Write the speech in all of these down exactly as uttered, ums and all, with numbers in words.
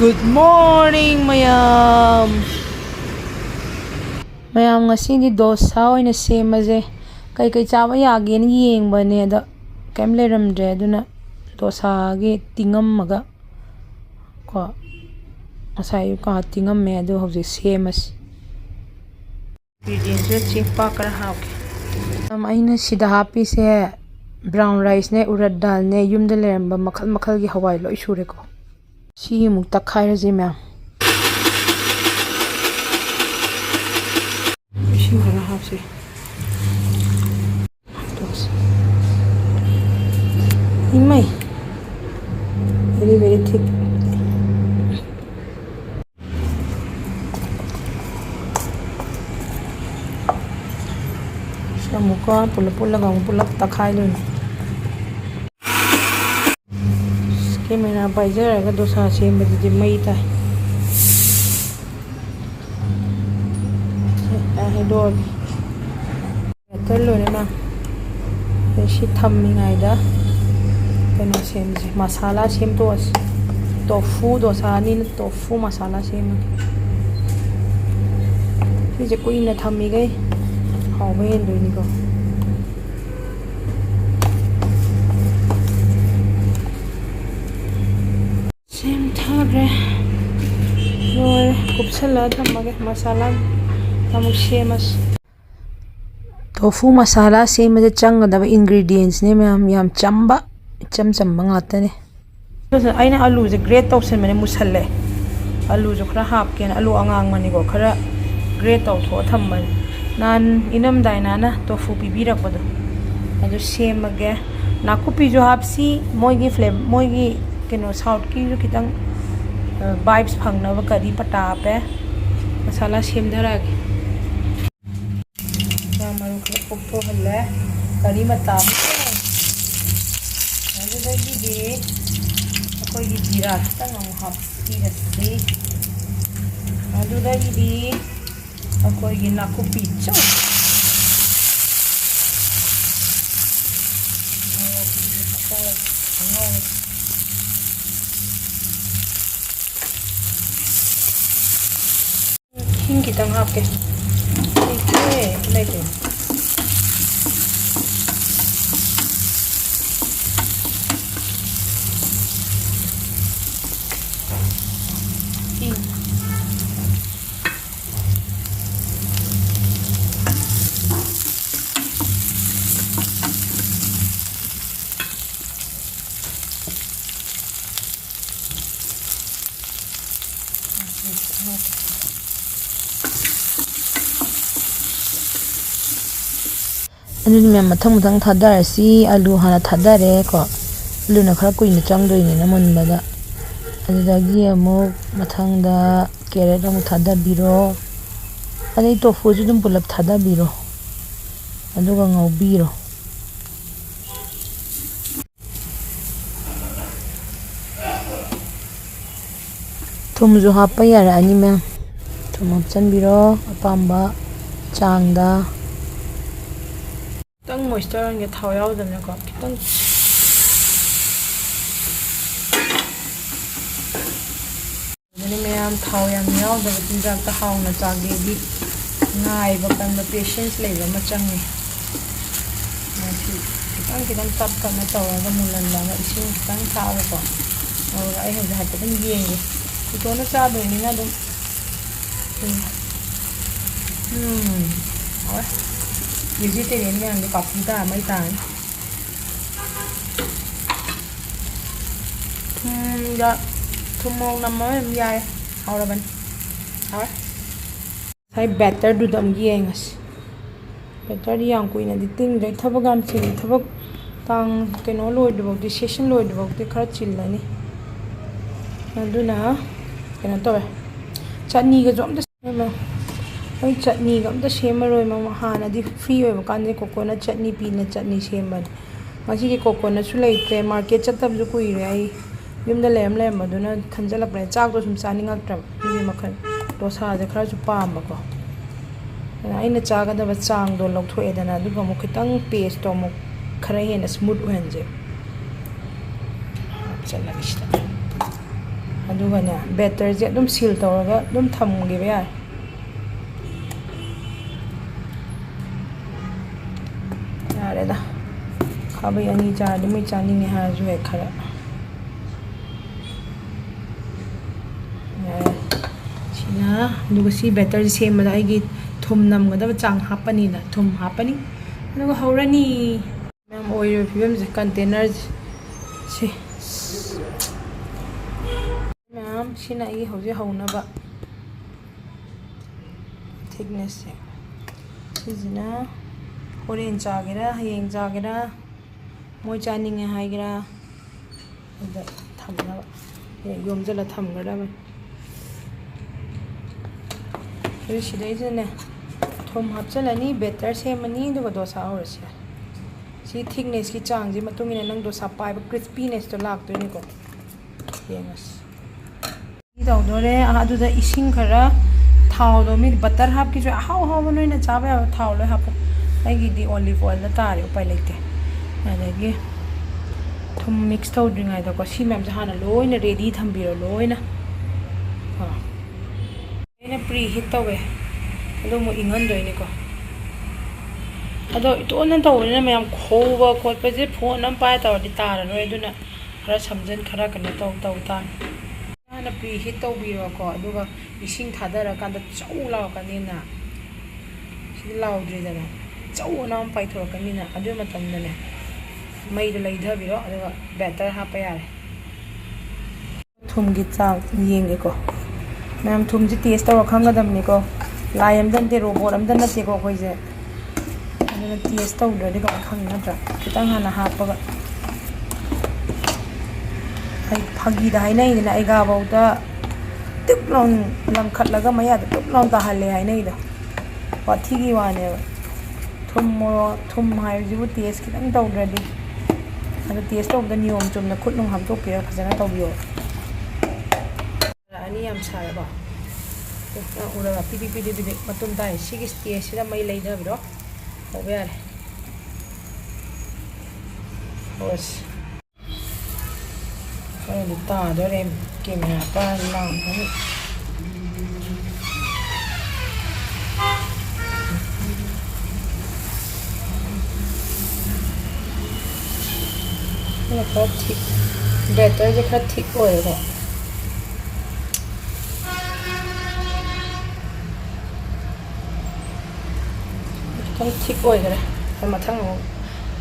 Good morning, ꯃꯌꯥꯝ꯫ ꯃꯌꯥꯝ, ꯉꯁꯤꯗꯤ ꯗꯣꯁꯥ ꯑꯣꯏꯅ ꯁꯦꯝꯃꯁꯦ꯫ ꯀꯩꯀꯩ ꯆꯥꯕ ꯌꯥꯒꯦꯅ ꯌꯦꯡꯕꯅꯦ, ꯑꯗ ꯀꯩꯝ ꯂꯩꯔꯝꯗ꯭ꯔꯦ꯫ ꯑꯗꯨꯅ ꯗꯣꯁꯥꯒꯤ ꯇꯤꯡꯉꯝꯃꯒ ꯀꯣ, ꯉꯁꯥꯏ ꯑꯌꯨꯛ ꯉꯥꯏꯍꯥꯛ ꯇꯤꯡꯉꯝꯃꯦ, ꯑꯗꯨ ꯍꯧꯖꯤꯛ ꯁꯦꯝꯃꯁꯤ꯫ Ingredients ꯁꯦ ꯆꯦꯡꯄꯥꯛ ꯈꯔ ꯍꯥꯞꯀꯦ꯫ ꯃꯌꯥꯝ, ꯑꯩꯅ ꯁꯤꯗ ꯍꯥꯞꯄꯤꯁꯦ brown rice ꯅꯦ, ꯎꯔꯠ ꯗꯥꯜꯅꯦ, ꯌꯨꯝꯗ ꯂꯩꯔꯝꯕ ꯃꯈꯜ ꯃꯈꯜꯒꯤ ꯍꯋꯥꯏ ꯂꯣꯏ ꯁꯨꯔꯦꯀꯣ꯫ ꯁꯤ ꯑꯃꯨꯛ ꯇꯛꯈꯥꯏꯔꯁꯤ, ꯃꯌꯥꯝ꯫ ꯏꯁꯤꯡ ꯈꯔ ꯍꯥꯞꯁꯤ꯫ ꯏꯃꯩ! Very, very thick. ꯁꯤ ꯑꯃꯨꯛꯀ ꯄꯨꯂꯞ ꯄꯨꯜꯂꯒ ꯑꯃꯨꯛ ꯄꯨꯂꯞ ꯇꯛꯈꯥꯏꯗꯣꯏꯅꯤ꯫ Camera ꯄꯥꯏꯖꯔꯒ ꯗꯣꯁꯥ ꯁꯦꯝꯕꯗꯨꯗꯤ ꯃꯩ ꯇꯥꯏ꯫ ꯁꯤ ꯍꯩꯗꯣꯛꯑꯒꯦ꯫ Batter ꯂꯣꯏꯅꯃꯛ꯫ ꯑꯗꯩ ꯁꯤ ꯊꯝꯃꯤꯉꯩꯗ ꯀꯩꯅꯣ ꯁꯦꯝꯁꯦ, ꯃꯁꯥꯂꯥ ꯁꯦꯝꯗꯣꯛꯑꯁꯤ꯫ Tofu ꯗꯣꯁꯥꯅꯤꯅ tofu ꯃꯁꯥꯂꯥ ꯁꯦꯝꯃꯒꯦ꯫ ꯁꯤꯁꯦ ꯀꯨꯏꯅ ꯊꯝꯃꯤꯈꯩ ꯍꯥꯎꯕ ꯍꯦꯟꯗꯣꯏꯅꯤꯀꯣ꯫ ꯁꯦꯝꯊꯈ꯭ꯔꯦ꯫ ꯂꯣꯏꯔꯦ꯫ ꯀꯨꯞꯁꯜꯂꯒ ꯊꯝꯃꯒꯦ꯫ ꯃꯁꯥꯂꯥ ꯑꯃꯨꯛ ꯁꯦꯝꯃꯁꯤ꯫ Tofu ꯃꯁꯥꯂꯥ ꯁꯦꯝꯕꯗ ꯆꯪꯒꯗꯕ ingredients ꯅꯦ ꯃꯌꯥꯝ, ꯌꯥꯝ ꯆꯝꯕ, ꯏꯆꯝ ꯆꯝꯕ ꯉꯥꯛꯇꯅꯦ꯫ ꯑꯩꯅ ꯑꯂꯨꯁꯦ grate ꯇꯧꯁꯟꯕꯅꯦ, ꯃꯨꯁꯜꯂꯦ꯫ ꯑꯂꯨꯁꯨ ꯈꯔ ꯍꯥꯞꯀꯦꯅ, ꯑꯂꯨ ꯑꯉꯥꯡꯕꯅꯤꯀꯣ, ꯈꯔ grate ꯇꯧꯊꯣꯛꯑ ꯊꯝꯕꯅꯦ꯫ ꯅꯍꯥꯟ ꯏꯅꯝ ꯗꯥꯏꯅꯥꯅ tofu ꯄꯤꯕꯤꯔꯛꯄꯗꯣ, ꯑꯗꯨ ꯁꯦꯝꯃꯒꯦ꯫ ꯅꯥꯀꯨꯞꯄꯤꯁꯨ ꯍꯥꯞꯁꯤ, ꯃꯣꯏꯒꯤ flavour, ꯃꯣꯏꯒꯤ ꯀꯩꯅꯣ, South ꯀꯤꯁꯨ ꯈꯤꯇꯪ, ꯑ, vibes ꯐꯪꯅꯕ ꯀꯔꯤ ꯄꯇꯥ ꯍꯥꯞꯄꯦ꯫ ꯃꯁꯥꯂꯥ ꯁꯦꯝꯊꯔꯛꯑꯒꯦ꯫ ꯁꯥ ꯃꯔꯨ ꯈꯔ ꯄꯣꯛꯊꯣꯛꯍꯜꯂꯦ꯫ ꯀꯔꯤ ꯃꯇꯥ ꯑꯃ ꯇꯧꯔꯦ꯫ ꯑꯗꯨꯗꯒꯤꯗꯤ ꯑꯩꯈꯣꯏꯒꯤ ꯖꯤꯔꯥ ꯈꯤꯇꯪ ꯑꯃꯨꯛ ꯍꯥꯞꯄꯤꯔꯁꯤ꯫ ꯑꯗꯨꯗꯒꯤꯗꯤ ꯑꯩꯈꯣꯏꯒꯤ ꯅꯥꯀꯨꯞꯄꯤ ꯆꯧ꯫ ꯃꯣꯔꯣꯛ ꯈꯔ ꯉꯧꯔꯒ꯫ ꯏꯁꯤꯡ ꯈꯤꯇꯪ ꯍꯥꯞꯀꯦ꯫ ꯂꯩꯇꯦ, ꯂꯩꯇꯦ꯫ ꯏ꯫ ꯑꯗꯨꯗꯤ ꯃꯌꯥꯝ, ꯃꯊꯪ ꯃꯊꯪ ꯊꯥꯗꯔꯁꯤ꯫ ꯑꯂꯨ ꯍꯥꯟꯅ ꯊꯥꯗꯔꯦꯀꯣ, ꯑꯂꯨꯅ ꯈꯔ ꯀꯨꯏꯅ ꯆꯪꯗꯣꯏꯅꯤꯅ ꯃꯨꯟꯕꯗ꯫ ꯑꯗꯨꯗꯒꯤ ꯑꯃꯨꯛ ꯃꯊꯪꯗ ꯀꯦꯔꯦꯠ ꯑꯃꯨꯛ ꯊꯥꯗꯕꯤꯔꯣ, ꯑꯗꯩ ꯇꯣꯐꯨꯁꯨ ꯑꯗꯨꯝ ꯄꯨꯂꯞ ꯊꯥꯗꯕꯤꯔꯣ, ꯑꯗꯨꯒ ꯉꯧꯕꯤꯔꯣ꯫ ꯊꯨꯝꯁꯨ ꯍꯥꯞꯄ ꯌꯥꯔꯛꯑꯅꯤ ꯃꯌꯥꯝ꯫ ꯊꯨꯝ ꯍꯥꯞꯆꯤꯟꯕꯤꯔꯣ ꯑꯄꯥꯝꯕ ꯆꯥꯡꯗ꯫ ꯈꯤꯇꯪ ꯃꯣꯏꯁꯆꯔ ꯑꯣꯏꯅ ꯊꯥꯎ ꯌꯥꯎꯗꯕꯅꯀꯣ, ꯈꯤꯇꯪ꯫ ꯑꯗꯨꯅ ꯃꯌꯥꯝ, ꯊꯥꯎ ꯌꯥꯝ ꯌꯥꯎꯗꯕ ꯆꯤꯟꯖꯥꯛꯇ ꯍꯥꯎꯅ ꯆꯥꯒꯦꯗꯤ ꯉꯥꯏꯕ ꯀꯟꯕ, ꯄꯦꯁꯦꯟꯁ ꯂꯩꯕ ꯑꯃ ꯆꯪꯉꯤ꯫ ꯃꯁꯤ ꯈꯤꯇꯪ ꯈꯤꯇꯪ ꯇꯞ ꯇꯞꯅ ꯇꯧꯔꯒ ꯃꯨꯜꯍꯜꯂꯒ ꯏꯁꯤꯡ ꯈꯤꯇꯪ ꯊꯥꯛꯑꯒꯀꯣ꯫ ꯑꯗꯨꯒ ꯑꯩ ꯍꯧꯖꯤꯛ ꯍꯥꯏꯐꯦꯠꯇꯪ ꯌꯦꯡꯒꯦ꯫ ꯏꯇꯣꯝꯇ ꯆꯥꯗꯣꯏꯅꯤꯅ ꯑꯗꯨꯝ꯫ ꯎꯝ꯫ ꯎꯝ꯫ ꯍꯥꯎꯔꯦ꯫ ꯚꯦꯖꯤꯇꯦꯔꯤꯌꯟ ꯃꯌꯥꯝꯗꯤ ꯄꯥꯐꯤ ꯇꯥꯔ ꯃꯩ ꯇꯥꯔꯅꯤ꯫ ꯊꯨꯝꯒ ꯊꯨꯝ ꯃꯣꯔꯣꯛ ꯅꯝꯃꯒ ꯑꯗꯨꯝ ꯌꯥꯏ꯫ ꯍꯥꯎꯔꯕꯅꯤ꯫ ꯍꯥꯎꯔꯦ꯫ ꯉꯁꯥꯏ ꯕꯦꯇꯔꯗꯨꯗ ꯑꯃꯨꯛ ꯌꯦꯡꯉꯁꯤ꯫ ꯕꯦꯇꯔꯗꯤ ꯌꯥꯝ ꯀꯨꯏꯅꯗꯤ ꯇꯤꯡꯗ꯭ꯔꯦ꯫ ꯊꯕꯛ ꯌꯥꯝ ꯆꯤꯜꯂꯤ꯫ ꯊꯕꯛ ꯇꯥꯡ ꯀꯩꯅꯣ ꯂꯣꯏꯗ꯭ꯔꯤꯐꯥꯎꯗꯤ, ꯁꯦꯁꯟ ꯂꯣꯏꯗ꯭ꯔꯤꯐꯥꯎꯗꯤ ꯈꯔ ꯆꯤꯜꯂꯅꯤ꯫ ꯑꯗꯨꯅ ꯀꯩꯅꯣ ꯇꯧꯋꯦ, ꯆꯠꯅꯤꯒꯁꯨ ꯑꯝꯇ ꯁꯦꯝꯃ-, ꯑꯩ ꯆꯠꯅꯤꯒ ꯑꯝꯇ ꯁꯦꯝꯃꯔꯣꯏ꯫ ꯃꯃ-, ꯍꯥꯟꯅꯗꯤ ꯐ꯭ꯔꯤ ꯑꯣꯏꯕ ꯀꯥꯟꯗꯗꯤ ꯀꯣꯀꯣꯅꯠ ꯆꯠꯅꯤ, ꯄꯤꯅꯠ ꯆꯠꯅꯤ ꯁꯦꯝꯕꯅꯦ꯫ ꯉꯁꯤꯗꯤ ꯀꯣꯀꯣꯅꯠꯁꯨ ꯂꯩꯇ꯭ꯔꯦ, ꯃꯥꯔꯀꯦꯠ ꯆꯠꯇꯕꯁꯨ ꯀꯨꯏꯔꯦ꯫ ꯑꯩ ꯌꯨꯝꯗ ꯂꯩꯔꯝ ꯂꯩꯔꯝꯕꯗꯨꯅ ꯈꯟꯖꯜꯂꯛꯄꯅꯦ꯫ ꯆꯥꯛꯇꯣ ꯁꯨꯝ ꯆꯥꯅꯤꯡꯉꯛꯇ꯭ꯔꯕ꯫ ꯑꯗꯨꯒꯤ ꯃꯈꯜ ꯗꯣꯁꯥꯁꯦ ꯈꯔꯁꯨ ꯄꯥꯝꯕꯀꯣ꯫ ꯑꯗꯨꯅ ꯑꯩꯅ ꯆꯥꯒꯗꯕ ꯆꯥꯡꯗꯣ ꯂꯧꯊꯣꯛꯑꯦꯗꯅ, ꯑꯗꯨꯒ ꯑꯃꯨꯛ ꯈꯤꯇꯪ ꯄꯦꯁꯇꯣ ꯑꯃꯨꯛ ꯈꯔ ꯍꯦꯟꯅ ꯁ꯭ꯃꯨꯠ ꯑꯣꯏꯍꯟꯁꯦ꯫ ꯍꯥꯞꯆꯜꯂꯒꯦ ꯁꯤꯗ꯫ ꯑꯗꯨꯒꯅꯦ, ꯕꯦꯇꯔꯁꯦ ꯑꯗꯨꯝ ꯁꯤꯜ ꯇꯧꯔꯒ ꯑꯗꯨꯝ ꯊꯝꯈꯤꯕ ꯌꯥꯔꯦ꯫ ꯈꯥꯕꯩ ꯑꯅꯤ ꯆꯥꯔꯗꯤ ꯃꯣꯏ ꯆꯥꯅꯤꯡꯉꯦ ꯍꯥꯏꯔꯁꯨ ꯍꯦꯛ ꯈꯔ꯫ ꯌꯥꯔꯦ꯫ ꯁꯤꯅ, ꯑꯗꯨꯒ ꯁꯤ batter ꯁꯦꯝꯕꯗ ꯑꯩꯒꯤ ꯊꯨꯝ ꯅꯝꯒꯗꯕ ꯆꯥꯡ ꯍꯥꯞꯄꯅꯤꯅ ꯊꯨꯝ ꯍꯥꯞꯄꯅꯤ꯫ ꯑꯗꯨꯒ ꯍꯧꯔꯅꯤ꯫ ꯃꯌꯥꯝ ꯑꯣꯏꯔꯤꯕ ꯐꯤꯕꯝꯁꯦ, container ꯁꯦ꯫ ꯃꯌꯥꯝ, ꯁꯤꯅ ꯑꯩꯒꯤ ꯍꯧꯖꯤꯛ ꯍꯧꯅꯕ thickness ꯁꯦ꯫ ꯁꯤꯁꯤꯅ ꯍꯣꯔꯦꯟ ꯆꯥꯒꯦꯔꯥ, ꯍꯌꯦꯡ ꯆꯥꯒꯦꯔꯥ, ꯃꯣꯏ ꯆꯥꯅꯤꯡꯉꯦ ꯍꯥꯏꯒꯦꯔꯥ, ꯑꯗ ꯊꯝꯅꯕ ꯍꯦꯛ ꯌꯣꯝꯁꯤꯜꯂ ꯊꯝꯒꯗꯕꯅꯤ꯫ ꯑꯗꯨ ꯁꯤꯗꯩꯁꯤꯗꯅꯦ, ꯊꯨꯝ ꯍꯥꯞꯆꯤꯜꯂꯅꯤ, batter ꯁꯦꯝꯃꯅꯤ, ꯑꯗꯨꯒ ꯗꯣꯁꯥ ꯍꯧꯔꯁꯦ꯫ ꯁꯤ thickness ꯀꯤ ꯆꯥꯡꯁꯤ ꯃꯇꯨꯡ ꯏꯟꯅ ꯅꯪ ꯗꯣꯁꯥ ꯄꯥꯏꯕ crispiness ꯇꯣ ꯂꯥꯛꯇꯣꯏꯅꯤꯀꯣ꯫ ꯌꯦꯡꯉꯁꯤ꯫ ꯁꯤ ꯇꯧꯗꯣꯔꯦ꯫ ꯑꯗꯨꯗ ꯏꯁꯤꯡ ꯈꯔ, ꯊꯥꯎꯗꯣ, ꯃꯤ butter ꯍꯥꯞꯀꯦꯁꯨ ꯑꯍꯥꯎ ꯑꯍꯥꯎꯕ ꯅꯣꯏꯅ ꯆꯥꯕ ꯌꯥꯕ ꯊꯥꯎ ꯂꯣꯏ ꯍꯥꯞꯄꯣ꯫ ꯑꯩꯒꯤꯗꯤ olive oil ꯗ ꯇꯥꯔꯦ, ꯎꯄꯥꯏ ꯂꯩꯇꯦ꯫ ꯑꯗꯒꯤ ꯊꯨꯝ mix ꯇꯧꯗ꯭ꯔꯤꯉꯩꯗꯀꯣ, ꯁꯤ ꯃꯌꯥꯝꯁꯦ ꯍꯥꯟꯅ ꯂꯣꯏꯅ ready ꯊꯝꯕꯤꯔꯣ, ꯂꯣꯏꯅ꯫ ꯑꯥ꯫ ꯑꯩꯅ preheat ꯇꯧꯋꯦ, ꯑꯗꯨ ꯑꯃꯨꯛ ꯏꯪꯍꯟꯗꯣꯏꯅꯤꯀꯣ꯫ ꯑꯗꯣ ꯏꯇꯣꯟꯅ ꯇꯧꯕꯅꯤꯅ ꯃꯌꯥꯝ ꯈꯣꯕ ꯈꯣꯠꯄꯁꯦ, phone ꯑꯃ ꯄꯥꯏꯔ ꯇꯧꯔꯗꯤ ꯇꯥꯔꯔꯣꯏ, ꯑꯗꯨꯅ ꯈꯔ ꯁꯝꯖꯟ, ꯈꯔ ꯀꯩꯅꯣ ꯇꯧ, ꯇꯧ ꯇꯥꯔꯦ꯫ ꯍꯥꯟꯅ preheat ꯇꯧꯕꯤꯔꯣꯀꯣ, ꯑꯗꯨꯒ ꯏꯁꯤꯡ ꯊꯥꯗꯔꯀꯥꯟꯗ ꯆꯧ ꯂꯥꯎꯔꯛꯀꯅꯤꯅ, ꯁꯤꯗꯤ ꯂꯥꯎꯗ꯭ꯔꯤꯗꯅ, ꯆꯧ ꯑꯅ ꯑꯃ ꯄꯥꯏꯊꯣꯔꯛꯀꯅꯤꯅ, ꯑꯗꯨ ꯃꯇꯝꯗꯅꯦ ꯃꯩꯗꯣ ꯂꯩꯊꯕꯤꯔꯣ, ꯑꯗꯨꯒ batter ꯍꯥꯞꯄ ꯌꯥꯔꯦ꯫ ꯊꯨꯝꯒꯤ ꯆꯥꯡ ꯌꯦꯡꯒꯦꯀꯣ꯫ ꯃꯌꯥꯝ, ꯊꯨꯝꯁꯤ taste ꯇꯧꯔ ꯈꯪꯒꯗꯕꯅꯤꯀꯣ꯫ ꯂꯥꯏ ꯑꯝꯇ ꯅꯠꯇꯦ, robot ꯑꯝꯇ ꯅꯠꯇꯦꯀꯣ ꯑꯩꯈꯣꯏꯁꯦ꯫ ꯑꯗꯨꯅ taste ꯇꯧꯗ꯭ꯔꯗꯤ ꯀꯃꯥꯏꯅ ꯈꯪꯅꯤ, ꯅꯠꯇ꯭ꯔꯥ? ꯈꯤꯇꯪ ꯍꯥꯟꯅ ꯍꯥꯞꯄꯒ꯫ ꯑꯩ ꯐꯥꯒꯤꯗ ꯍꯥꯏꯅꯩꯗꯅ, ꯑꯩꯒꯥꯐꯧꯗ ꯇꯤꯛ ꯂꯥꯎ ꯂꯪꯈꯠꯂꯒ ꯃꯌꯥꯗ ꯇꯨꯞ ꯂꯥꯎ ꯇꯥꯍꯜꯂꯦ ꯍꯥꯏꯅꯩꯗꯣ꯫ ꯋꯥꯊꯤꯒꯤ ꯋꯥꯅꯦꯕ꯫ ꯊꯨꯝ, ꯃꯣꯔꯣꯛ, ꯊꯨꯝ ꯍꯥꯏꯕꯁꯤꯕꯨ taste ꯈꯤꯇꯪ ꯇꯧꯗ꯭ꯔꯗꯤ꯫ ꯑꯗꯨ taste ꯇꯧꯕꯗ ꯅꯤꯌꯣꯝ ꯆꯨꯝꯅ ꯈꯨꯠ ꯅꯨꯡ ꯍꯥꯝꯗꯣꯛꯄꯤꯔꯒ ꯐꯖꯅ ꯇꯧꯕꯤꯌꯣ꯫ ꯑꯅꯤ ꯌꯥꯝ ꯁꯥꯔꯕꯣ? ꯑꯦ, ꯅꯪ ꯎꯔꯕ? ꯄꯤꯗꯤꯛ, ꯄꯤꯗꯤꯛ, ꯄꯤꯗꯤꯛ ꯃꯇꯨꯝ ꯇꯥꯏ꯫ ꯁꯤꯒꯤ stageꯁꯤꯗ ꯃꯩ ꯂꯩꯊꯕꯤꯔꯣ꯫ ꯍꯧꯕ ꯌꯥꯔꯦ꯫ ꯍꯧꯔꯁꯤ꯫ ꯈꯔꯗꯤ ꯇꯥꯗꯣꯔꯦ꯫ Camera ꯄꯥꯏꯔ ꯂꯥꯎꯔꯛꯀꯅꯤ꯫ ꯈꯔ ꯊꯤꯛ, ꯕꯦꯇꯔꯁꯦ ꯈꯔ ꯊꯤꯛ ꯑꯣꯏꯔꯦꯀꯣ꯫ ꯈꯤꯇꯪ ꯊꯤꯛ ꯑꯣꯏꯈ꯭ꯔꯦ꯫ ꯑꯗꯣ ꯃꯊꯪ ꯑꯃꯨꯛ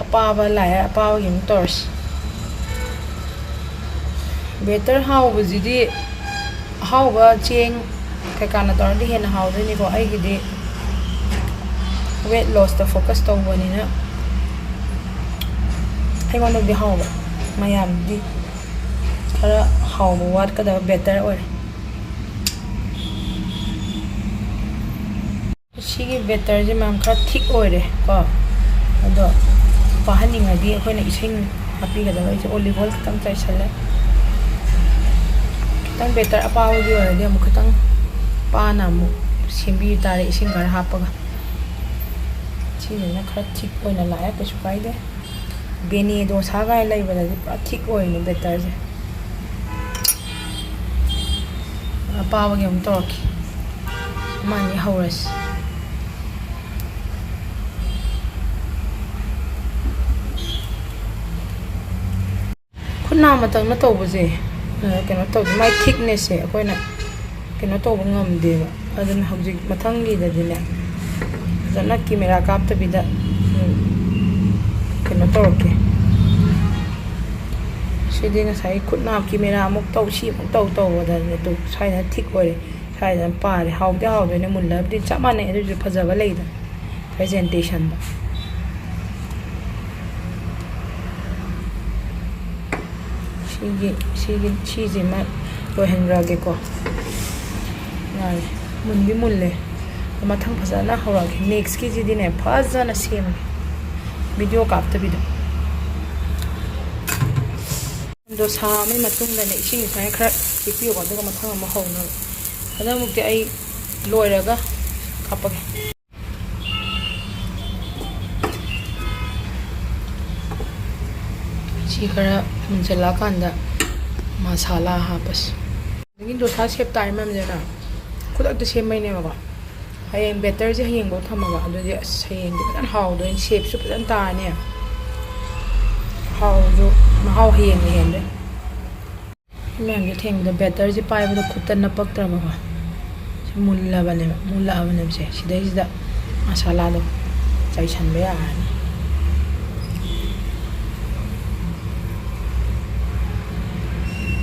ꯑꯄꯥꯕ ꯂꯥꯛꯑꯦ, ꯑꯄꯥꯕꯒꯤ ꯑꯃꯨꯛ ꯇꯧꯔꯁꯤ꯫ ꯕꯦꯇꯔ ꯍꯥꯎꯕꯁꯤꯗꯤ ꯑꯍꯥꯎꯕ ꯆꯦꯡ ꯀꯩꯀꯥꯅ ꯇꯧꯔꯗꯤ ꯍꯦꯟꯅ ꯍꯥꯎꯗꯣꯏꯅꯤꯀꯣ꯫ ꯑꯩꯒꯤꯗꯤ ꯋꯦꯠ ꯂꯣꯁꯇ ꯐꯣꯀꯁ ꯇꯧꯕꯅꯤꯅ ꯑꯩꯉꯣꯟꯗꯗꯤ ꯍꯥꯎꯕ, ꯃꯌꯥꯝꯗꯤ ꯈꯔ ꯍꯥꯎꯕ ꯋꯥꯠꯀꯗꯕ ꯕꯦꯇꯔ ꯑꯣꯏꯔꯦ꯫ ꯁꯤꯒꯤ ꯕꯦꯇꯔꯁꯦ ꯃꯌꯥꯝ ꯈꯔ ꯊꯤꯛ ꯑꯣꯏꯔꯦ ꯀꯣ, ꯑꯗꯣ ꯄꯥꯍꯟꯅꯤꯡꯉꯗꯤ ꯑꯩꯈꯣꯏꯅ ꯏꯁꯤꯡ ꯍꯥꯞꯄꯤꯒꯗꯕ꯫ ꯑꯩꯁꯦ ꯑꯣꯂꯤꯚ ꯑꯣꯏꯜ ꯈꯤꯇꯪ ꯆꯥꯏꯁꯜꯂꯦ꯫ ꯈꯤꯇꯪ ꯕꯦꯇꯔ ꯑꯄꯥꯕꯒꯤ ꯑꯣꯏꯔꯗꯤ ꯑꯃꯨꯛ ꯈꯤꯇꯪ ꯄꯥꯅ ꯑꯃꯨꯛ ꯁꯦꯝꯕꯤ ꯇꯥꯔꯦ, ꯏꯁꯤꯡ ꯈꯔ ꯍꯥꯞꯄꯒ꯫ ꯁꯤꯁꯤꯅ ꯈꯔ ꯊꯤꯛ ꯑꯣꯏꯅ ꯂꯥꯛꯑꯦ, ꯀꯩꯁꯨ ꯀꯥꯏꯗꯦ꯫ ꯕꯦꯅꯦ ꯗꯣꯁꯥ ꯀꯥꯏꯅ ꯂꯩꯕꯗꯗꯤ ꯄꯨꯔꯥ ꯊꯤꯛ ꯑꯣꯏꯔꯤꯅꯦ ꯕꯦꯇꯔꯁꯦ꯫ ꯑꯄꯥꯕꯒꯤ ꯑꯃꯨꯛ ꯇꯧꯔꯛꯀꯦ, ꯑꯃ ꯑꯅꯤ ꯍꯧꯔꯁꯤ꯫ ꯈꯨꯠ ꯅꯥꯝꯃꯇꯪꯅ ꯇꯧꯕꯁꯦ, ꯑ, ꯀꯩꯅꯣ ꯇꯧꯗꯦ, ꯃꯥꯏ ꯊꯤꯛꯅꯦꯁꯁꯦ ꯑꯩꯈꯣꯏꯅ ꯀꯩꯅꯣ ꯇꯧꯕ ꯉꯝꯗꯦꯕ꯫ ꯑꯗꯨꯅ ꯍꯧꯖꯤꯛ ꯃꯊꯪꯒꯤꯗꯗꯤꯅꯦ, ꯐꯖꯅ ꯀꯦꯃꯦꯔꯥ ꯀꯥꯞꯇꯕꯤꯗ, ꯎꯝ, ꯀꯩꯅꯣ ꯇꯧꯔꯛꯀꯦ꯫ ꯁꯤꯗꯤ ꯉꯁꯥꯏ ꯈꯨꯠ ꯅꯥ ꯀꯦꯃꯦꯔꯥ ꯑꯃꯨꯛ ꯇꯧ, ꯁꯤ ꯑꯃꯨꯛ ꯇꯧ ꯇꯧꯕꯗꯅꯦ, ꯇꯨ ꯁ꯭ꯋꯥꯏꯗꯅ ꯊꯤꯛ ꯑꯣꯏꯔꯦ, ꯁ꯭ꯋꯥꯏꯗꯅ ꯄꯥꯔꯦ꯫ ꯍꯥꯎꯗꯤ ꯍꯥꯎꯗꯣꯏꯅꯦ, ꯃꯨꯜꯂꯕꯗꯤ ꯆꯞ ꯃꯥꯟꯅꯩ, ꯑꯗꯨꯁꯨ ꯐꯖꯕ ꯂꯩꯗꯅ꯫ ꯄ꯭ꯔꯖꯦꯟꯇꯦꯁꯟꯗ꯫ ꯁꯤꯒꯤ, ꯁꯤꯒꯤ, ꯁꯤꯁꯤꯃ ꯂꯣꯏꯍꯟꯈ꯭ꯔꯒꯦꯀꯣ꯫ ꯌꯥꯔꯦ, ꯃꯨꯟꯗꯤ ꯃꯨꯜꯂꯦ꯫ ꯃꯊꯪ ꯐꯖꯅ ꯍꯧꯔꯛꯑꯒꯦ꯫ ꯅꯦꯛꯁꯀꯤꯁꯤꯗꯤꯅꯦ, ꯐꯖꯅ ꯁꯦꯝꯒꯦ, ꯚꯤꯗꯤꯑꯣ ꯀꯥꯞꯇꯕꯤꯗ꯫ ꯗꯣꯁꯥ ꯑꯃꯒꯤ ꯃꯇꯨꯡꯗꯅꯦ, ꯏꯁꯤꯡ ꯁꯨꯃꯥꯏꯅ ꯈꯔ ꯈꯤꯛꯄꯤꯌꯣꯕ, ꯑꯗꯨꯒ ꯃꯊꯪ ꯑꯃ ꯍꯧꯅꯕ꯫ ꯑꯗꯨꯃꯨꯛꯇꯤ ꯑꯩ ꯂꯣꯏꯔꯒ ꯀꯥꯞꯄꯒꯦ꯫ ꯁꯤ ꯈꯔ ꯃꯨꯟꯁꯤꯜꯂꯛꯑꯀꯥꯟꯗ ꯃꯁꯥꯂꯥ ꯍꯥꯞꯄꯁꯤ꯫ ꯑꯗꯒꯤ ꯗꯣꯁꯥ ꯁꯦꯞ ꯇꯥꯔꯤ ꯃꯌꯥꯝꯁꯤꯅ ꯈꯨꯗꯛꯇ ꯁꯦꯝꯕꯩꯅꯦꯕꯀꯣ꯫ ꯍꯌꯦꯡ ꯕꯦꯇꯔꯁꯦ ꯍꯌꯦꯡꯐꯥꯎ ꯊꯝꯃꯒ, ꯑꯗꯨꯗꯤ ꯑꯁ, ꯍꯌꯦꯡꯗꯤ ꯐꯖꯅ ꯍꯥꯎꯗꯣꯏꯅꯤ, ꯁꯦꯞꯁꯨ ꯐꯖꯅ ꯇꯥꯔꯅꯤ꯫ ꯍꯥꯎꯁꯨ ꯃꯍꯥꯎ ꯍꯌꯦꯡꯅ ꯍꯦꯟꯗꯣꯏ꯫ ꯁꯤ ꯃꯌꯥꯝꯁꯦ ꯊꯦꯡꯕꯗ batterꯁꯦ ꯄꯥꯏꯕꯗ ꯈꯨꯠꯇ ꯅꯞꯄꯛꯇ꯭ꯔꯕꯀꯣ꯫ ꯁꯤ ꯃꯨꯜꯂꯕꯅꯦꯕ, ꯃꯨꯜꯂꯛꯑꯕꯅꯦꯕ꯫ ꯁꯦ, ꯁꯤꯗꯩꯁꯤꯗ ꯃꯁꯥꯂꯥꯗꯣ ꯆꯥꯏꯁꯟꯕ ꯌꯥꯔꯅꯤ꯫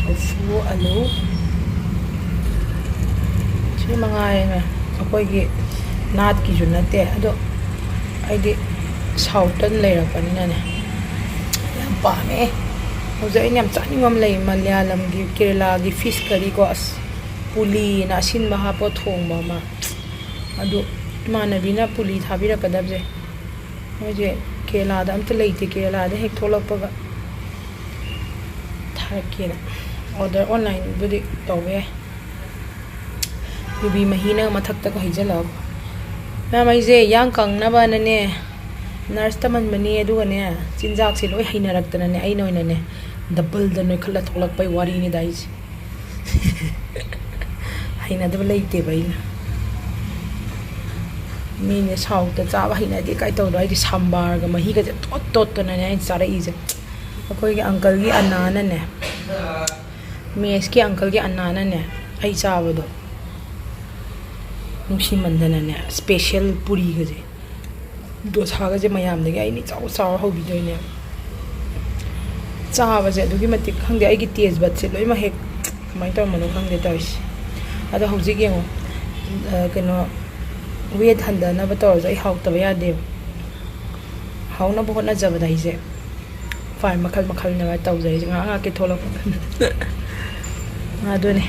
ꯇꯣꯐꯨ, ꯑꯂꯨ, ꯁꯤ ꯃꯉꯥꯏꯔꯦꯅꯦ꯫ ꯑꯩꯈꯣꯏꯒꯤ ꯅꯥꯠꯀꯤꯁꯨ ꯅꯠꯇꯦ, ꯑꯗꯣ ꯑꯩꯗꯤ southꯇ ꯂꯩꯔꯛꯄꯅꯤꯅꯅꯦ ꯌꯥꯝ ꯄꯥꯝꯃꯦ꯫ ꯍꯧꯖꯤꯛ ꯑꯩꯅ ꯌꯥꯝ ꯆꯥꯅꯤꯡꯕ ꯑꯃ ꯂꯩ, ꯃꯂꯌꯥꯂꯝꯒꯤ, ꯀꯦꯔꯦꯂꯥꯒꯤ fish curryꯀꯣ꯫ ꯑꯁ, ꯄꯨꯂꯤꯅ ꯑꯁꯤꯟꯕ ꯍꯥꯞꯄ ꯊꯣꯡꯕ ꯑꯃ꯫ ꯑꯗꯨ ꯏꯃꯥꯟꯅꯕꯤꯅ ꯄꯨꯂꯤ ꯊꯥꯕꯤꯔꯛꯀꯗꯕꯁꯦ, ꯃꯣꯏꯁꯦ ꯀꯦꯔꯦꯂꯥꯗ ꯑꯝꯇ ꯂꯩꯇꯦ꯫ ꯀꯦꯔꯦꯂꯥꯗ ꯍꯦꯛ ꯊꯣꯛꯂꯛꯄꯒ ꯊꯥꯔꯛꯀꯦꯅ꯫ Order onlineꯕꯨꯗꯤ ꯇꯧꯕ ꯌꯥꯏ꯫ ꯌꯨꯕꯤ ꯃꯍꯤꯅ ꯃꯊꯛꯇꯒ ꯍꯩꯖꯜꯂꯒ꯫ ꯃꯌꯥꯝ, ꯑꯩꯁꯦ ꯌꯥꯡ ꯀꯪꯅꯕꯅꯅꯦ nurse ꯇꯝꯍꯟꯕꯅꯤ, ꯑꯗꯨꯒꯅꯦ ꯆꯤꯟꯖꯥꯛꯁꯦ ꯂꯣꯏ ꯍꯩꯅꯔꯛꯇꯅꯅꯦ ꯑꯩꯅ ꯑꯣꯏꯅꯅꯦ doubleꯗ ꯅꯣꯏꯈꯠꯂ ꯊꯣꯛꯂꯛꯄꯩ ꯋꯥꯔꯤꯅꯤꯗ ꯑꯩꯁꯦ꯫ ꯍꯩꯅꯗꯕ ꯂꯩꯇꯦꯕ ꯑꯩꯅ꯫ ꯃꯤꯅꯦ southꯇ ꯆꯥꯕ ꯍꯩꯅꯗꯦ ꯀꯥꯏ ꯇꯧꯗꯣ, ꯑꯩꯗꯤ ꯁꯝꯕꯥꯔꯒ ꯃꯍꯤꯒꯁꯦ ꯇꯣꯠ ꯇꯣꯠꯇꯅꯅꯦ ꯑꯩꯅ ꯆꯥꯔꯛꯏꯁꯦ꯫ ꯑꯩꯈꯣꯏꯒꯤ uncleꯒꯤ ꯑꯅꯥꯅꯅꯦ, messꯀꯤ uncleꯒꯤ ꯑꯅꯥꯅꯅꯦ ꯑꯩ ꯆꯥꯕꯗꯣ ꯅꯨꯡꯁꯤꯃꯟꯗꯅꯅꯦ special ꯄꯨꯔꯤꯒꯁꯦ, ꯗꯣꯁꯥꯒꯁꯦ ꯃꯌꯥꯝꯗꯒꯤ ꯑꯩꯅ ꯏꯆꯥꯎ ꯆꯥꯎꯔ ꯍꯧꯕꯤꯗꯣꯏꯅꯦ꯫ ꯆꯥꯕꯁꯦ ꯑꯗꯨꯛꯀꯤ ꯃꯇꯤꯛ ꯈꯪꯗꯦ, ꯑꯩꯒꯤ taste budꯁꯦ ꯂꯣꯏꯅꯃꯛ ꯍꯦꯛ ꯀꯃꯥꯏꯅ ꯇꯧꯔꯝꯕꯅꯣ ꯈꯪꯗꯦ ꯇꯧꯔꯤꯁꯦ꯫ ꯑꯗꯣ ꯍꯧꯖꯤꯛ ꯌꯦꯡꯉꯣ, ꯑ, ꯀꯩꯅꯣ, weight ꯍꯟꯊꯅꯕ ꯇꯧꯔꯁꯨ ꯑꯩ ꯍꯥꯎꯇꯕ ꯌꯥꯗꯦꯕ꯫ ꯍꯥꯎꯅꯕ ꯍꯣꯠꯅꯖꯕꯗ ꯑꯩꯁꯦ ꯎꯄꯥꯏ ꯃꯈꯜ ꯃꯈꯜꯅꯦꯕ ꯇꯧꯖꯔꯤꯁꯦ, ꯉꯥꯏꯍꯥꯛ ꯉꯥꯏꯍꯥꯛꯀꯤ ꯊꯣꯛꯂꯛꯄ꯫ ꯑꯗꯨꯅꯦ꯫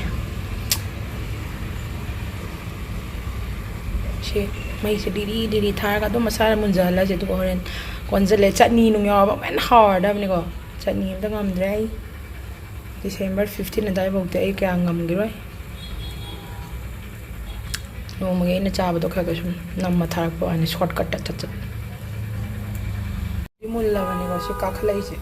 ꯁꯤ ꯃꯩꯁꯦ ꯂꯤꯔꯤ ꯂꯤꯔꯤ ꯊꯥꯔꯒ ꯑꯗꯨꯝ ꯃꯁꯥꯅ ꯃꯨꯟꯖꯍꯜꯂꯁꯦ, ꯑꯗꯨꯒ ꯍꯣꯔꯦꯟ ꯀꯣꯟꯁꯤꯜꯂꯦ꯫ ꯆꯠꯅꯤ ꯅꯨꯡ ꯌꯥꯎꯔꯕ ꯑꯃꯨꯛ ꯍꯦꯟꯅ ꯍꯥꯎꯔꯗꯕꯅꯤꯀꯣ꯫ ꯆꯠꯅꯤ ꯑꯝꯇ ꯉꯝꯗ꯭ꯔꯦ ꯑꯩ꯫ December fifteen ꯑꯗꯨꯋꯥꯏꯐꯥꯎꯗꯤ ꯑꯩ ꯀꯌꯥ ꯉꯝꯈꯤꯔꯣꯏ꯫ ꯅꯣꯡꯃꯒꯤ ꯑꯩꯅ ꯆꯥꯕꯗꯣ ꯈꯔ ꯈꯔ ꯁꯨꯝ ꯅꯝꯃ ꯊꯥꯔꯛꯄ ꯋꯥꯅꯤ, shortcutꯇ ꯆꯠ ꯆꯠ꯫ ꯃꯨꯜꯂꯕꯅꯤꯀꯣ ꯁꯤ ꯀꯥꯈꯠꯂꯛꯏꯁꯦ꯫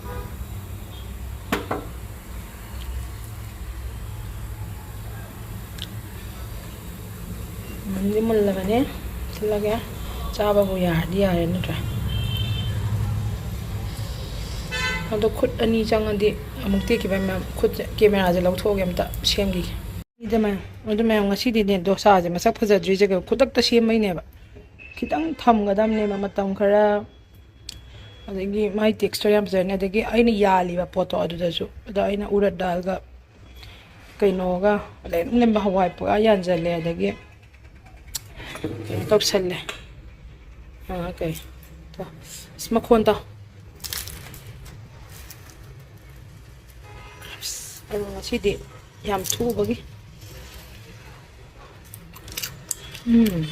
ꯃꯨꯟꯗꯤ ꯃꯨꯜꯂꯕꯅꯦ꯫ ꯁꯤꯜꯂꯒꯦ꯫ ꯆꯥꯕꯕꯨ ꯌꯥꯔꯗꯤ ꯌꯥꯔꯦ ꯅꯠꯇ꯭ꯔꯥ? ꯑꯗꯣ ꯈꯨꯠ ꯑꯅꯤ ꯆꯪꯉꯗꯤ ꯑꯃꯨꯛ ꯇꯦꯛꯈꯤꯕ ꯃꯌꯥꯝ꯫ ꯈꯨꯠꯁꯦ, ꯀꯦꯃꯦꯔꯥꯁꯦ ꯂꯧꯊꯣꯛꯑꯒꯦ ꯑꯝꯇ ꯁꯦꯝꯈꯤꯒꯦ꯫ ꯑꯗꯨ ꯃꯌꯥꯝ, ꯑꯗꯨ ꯃꯌꯥꯝ, ꯉꯁꯤꯗꯤꯅꯦ ꯗꯣꯁꯥꯁꯦ ꯃꯁꯛ ꯐꯖꯗ꯭ꯔꯤꯁꯦ ꯈꯨꯗꯛꯇ ꯁꯦꯝꯕꯩꯅꯦꯕ꯫ ꯈꯤꯇꯪ ꯊꯝꯒꯗꯕꯅꯦꯕ ꯃꯇꯝ ꯈꯔ꯫ ꯑꯗꯒꯤ ꯃꯥꯏ texture ꯌꯥꯝ ꯐꯖꯔꯅꯤ꯫ ꯑꯗꯒꯤ ꯑꯩꯅ ꯌꯥꯜꯂꯤꯕ ꯄꯣꯠꯇꯣ ꯑꯗꯨꯗꯁꯨ, ꯑꯗꯣ ꯑꯩꯅ ꯎꯔꯠ ꯗꯥꯜꯒ ꯀꯩꯅꯣꯒ, ꯂꯩꯔꯝ ꯂꯩꯔꯝꯕ ꯍꯋꯥꯏ ꯄꯨꯔꯥ ꯌꯥꯟꯁꯤꯜꯂꯦ꯫ ꯑꯗꯒꯤ ꯀꯩꯅꯣ ꯇꯧꯁꯜꯂꯦ꯫ ꯑꯥ, ꯀꯩ, ꯇꯣ, ꯑꯁ, ꯃꯈꯣꯟ ꯇꯥꯎ꯫ ꯑꯁ, ꯑꯗꯣ ꯉꯁꯤꯗꯤ ꯌꯥꯝ ꯊꯨꯕꯒꯤ꯫ ꯎꯝ꯫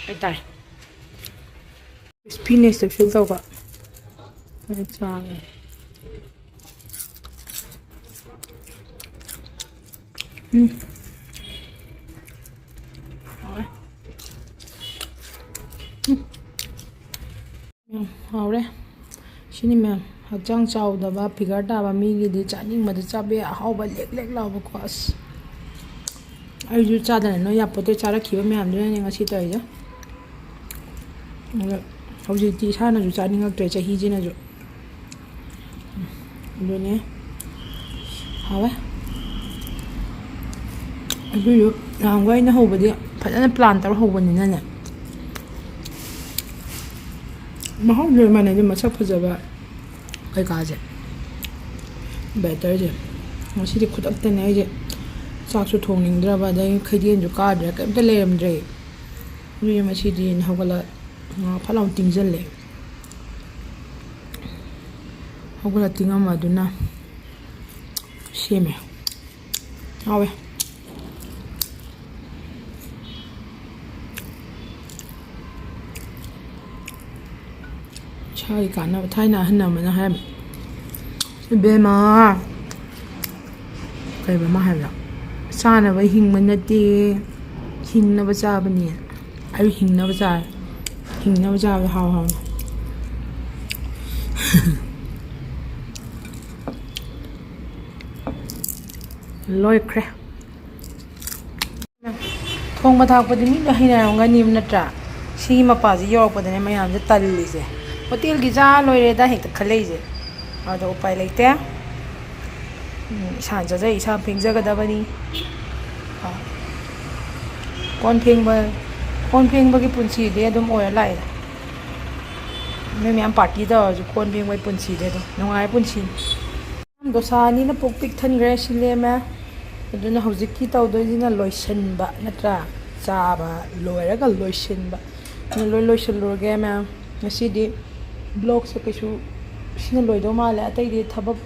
ꯍꯥꯏꯇꯥꯔꯦ꯫ Crispiness ꯇꯣ feel ꯇꯧꯕ꯫ ꯑꯗꯨ ꯆꯥꯔꯦ꯫ ꯎꯝ꯫ ꯍꯥꯎꯋꯦ꯫ ꯎꯝ꯫ ꯌꯥꯝ ꯍꯥꯎꯔꯦ꯫ ꯁꯤꯅꯤ ꯃꯌꯥꯝ, ꯍꯛꯆꯥꯡ ꯆꯥꯎꯗꯕ, figure ꯇꯥꯕ ꯃꯤꯒꯤꯗꯤ ꯆꯥꯅꯤꯡꯕꯗ ꯆꯥꯕ ꯌꯥꯏ, ꯑꯍꯥꯎꯕ ꯂꯦꯛ ꯂꯦꯛ ꯂꯥꯎꯕꯀꯣ꯫ ꯑꯁ, ꯑꯩꯁꯨ ꯆꯥꯗꯅ ꯅꯣꯏ ꯌꯥꯄꯣꯠꯇꯦ, ꯆꯥꯔꯛꯈꯤꯕ ꯃꯌꯥꯝꯗꯨꯅꯅꯦ ꯉꯁꯤ ꯇꯧꯔꯤꯁꯦ꯫ ꯑꯗꯣ ꯍꯧꯖꯤꯛꯇꯤ ꯏꯁꯥꯅꯁꯨ ꯆꯥꯅꯤꯡꯉꯛꯇ꯭ꯔꯦ, ꯆꯍꯤꯁꯤꯅꯁꯨ꯫ ꯑꯗꯨꯅꯦ꯫ ꯍꯥꯎꯋꯦ꯫ ꯑꯗꯨꯏꯁꯨ ꯅꯍꯥꯟꯈꯣꯏ ꯑꯩꯅ ꯍꯧꯕꯗꯤ ꯐꯖꯅ plan ꯇꯧꯔ ꯍꯧꯕꯅꯤꯅꯅꯦ, ꯃꯍꯥꯎ ꯂꯣꯏ ꯃꯥꯟꯅꯩ꯫ ꯑꯗꯨ ꯃꯁꯛ ꯐꯖꯕ ꯀꯩꯀꯥꯁꯦ, batterꯁꯦ꯫ ꯉꯁꯤꯗꯤ ꯈꯨꯗꯛꯇꯅꯦ ꯑꯩꯁꯦ ꯆꯥꯛꯁꯨ ꯊꯣꯡꯅꯤꯡꯗ꯭ꯔꯕ, ꯑꯗꯩ ꯈꯩꯗꯦꯟꯁꯨ ꯀꯥꯗ꯭ꯔꯦ, ꯀꯩꯝꯇ ꯂꯩꯔꯝꯗ꯭ꯔꯦ꯫ ꯑꯗꯨꯒꯤ ꯉꯁꯤꯗꯤ ꯍꯧꯒꯠꯂ ꯉꯥ ꯐꯠ ꯂꯥꯎꯅ ꯇꯤꯡꯁꯤꯜꯂꯦ꯫ ꯍꯧꯒꯠꯂ ꯇꯤꯡꯉꯝꯕꯗꯨꯅ ꯁꯦꯝꯃꯦ꯫ ꯍꯥꯎꯋꯦ꯫ ꯏꯁꯥꯒꯤ ꯀꯥꯟꯅꯕ꯫ ꯊꯥꯏꯅ ꯑꯍꯟ ꯑꯃꯅ ꯍꯥꯏꯔꯝꯃꯤ, "ꯏꯕꯦꯝꯃ," ꯀꯩꯕ ꯃꯥ ꯍꯥꯏꯕꯗꯣ, "ꯆꯥꯅꯕ ꯍꯤꯡꯕ ꯅꯠꯇꯦ, ꯍꯤꯡꯅꯕ ꯆꯥꯕꯅꯤ"꯫ ꯑꯩ ꯍꯤꯡꯅꯕ ꯆꯥꯔꯦ꯫ ꯍꯤꯡꯅꯕ ꯆꯥꯕꯗ ꯍꯥꯎ ꯍꯥꯎꯅ꯫ ꯂꯣꯏꯈ꯭ꯔꯦ꯫ ꯊꯣꯡꯕ ꯊꯥꯛꯄꯗꯤ ꯃꯤ ꯂꯣꯏ ꯍꯩꯅꯔꯝꯒꯅꯤꯕ, ꯅꯠꯇ꯭ꯔꯥ? ꯁꯤꯒꯤ ꯃꯄꯥꯁꯤ ꯌꯧꯔꯛꯄꯗꯅꯦ ꯃꯌꯥꯝꯁꯦ ꯇꯜꯂꯤꯁꯦ꯫ ꯍꯣꯇꯦꯜꯒꯤ ꯆꯥ ꯂꯣꯏꯔꯦꯗ ꯍꯦꯛꯇ ꯈꯜꯂꯛꯏꯁꯦ꯫ ꯑꯗꯣ ꯎꯄꯥꯏ ꯂꯩꯇꯦ꯫ ꯎꯝ, ꯏꯁꯥꯅ ꯆꯥꯖꯩ, ꯏꯁꯥ ꯐꯦꯡꯖꯒꯗꯕꯅꯤ꯫ ꯑ, ꯀꯣꯟ ꯐꯦꯡꯕ, ꯀꯣꯟ ꯐꯦꯡꯕꯒꯤ ꯄꯨꯟꯁꯤꯗꯤ ꯑꯗꯨꯝ ꯑꯣꯏꯔ ꯂꯥꯛꯑꯦ꯫ ꯅꯣꯏ ꯃꯌꯥꯝ ꯄꯥꯔꯇꯤ ꯇꯧꯔꯁꯨ ꯀꯣꯟ ꯐꯦꯡꯕꯒꯤ ꯄꯨꯟꯁꯤꯗꯤ ꯑꯗꯨꯝ ꯅꯨꯡꯉꯥꯏ ꯄꯨꯟꯁꯤꯅꯤ꯫ ꯗꯣꯁꯥ ꯑꯅꯤꯅ ꯄꯨꯛ ꯄꯤꯛ ꯊꯟꯈ꯭ꯔꯦ, ꯁꯤ ꯂꯦꯝꯃꯦ꯫ ꯑꯗꯨꯅ ꯍꯧꯖꯤꯛꯀꯤ ꯇꯧꯗꯣꯏꯁꯤꯅ ꯂꯣꯏꯁꯤꯟꯕ, ꯅꯠꯇ꯭ꯔꯥ? ꯆꯥꯕ ꯂꯣꯏꯔꯒ ꯂꯣꯏꯁꯤꯟꯕ꯫ ꯑꯗꯨꯅ ꯂꯣꯏ ꯂꯣꯏꯁꯤꯜꯂꯨꯔꯒꯦ ꯃꯌꯥꯝ꯫ ꯉꯁꯤꯗꯤ ꯕ꯭ꯂꯣꯛꯁꯦ ꯀꯩꯁꯨ ꯁꯤꯅ ꯂꯣꯏꯗꯧ ꯃꯥꯜꯂꯦ꯫ ꯑꯇꯩꯗꯤ ꯊꯕꯛ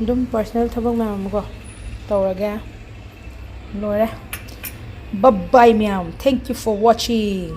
ꯑꯗꯨꯝ ꯄꯔꯁꯅꯦꯜ ꯊꯕꯛ ꯃꯌꯥꯝ ꯑꯃꯀꯣ ꯇꯧꯔꯒꯦ꯫ ꯂꯣꯏꯔꯦ꯫ Bye bye ꯃꯌꯥꯝ꯫ Thank you for watching꯫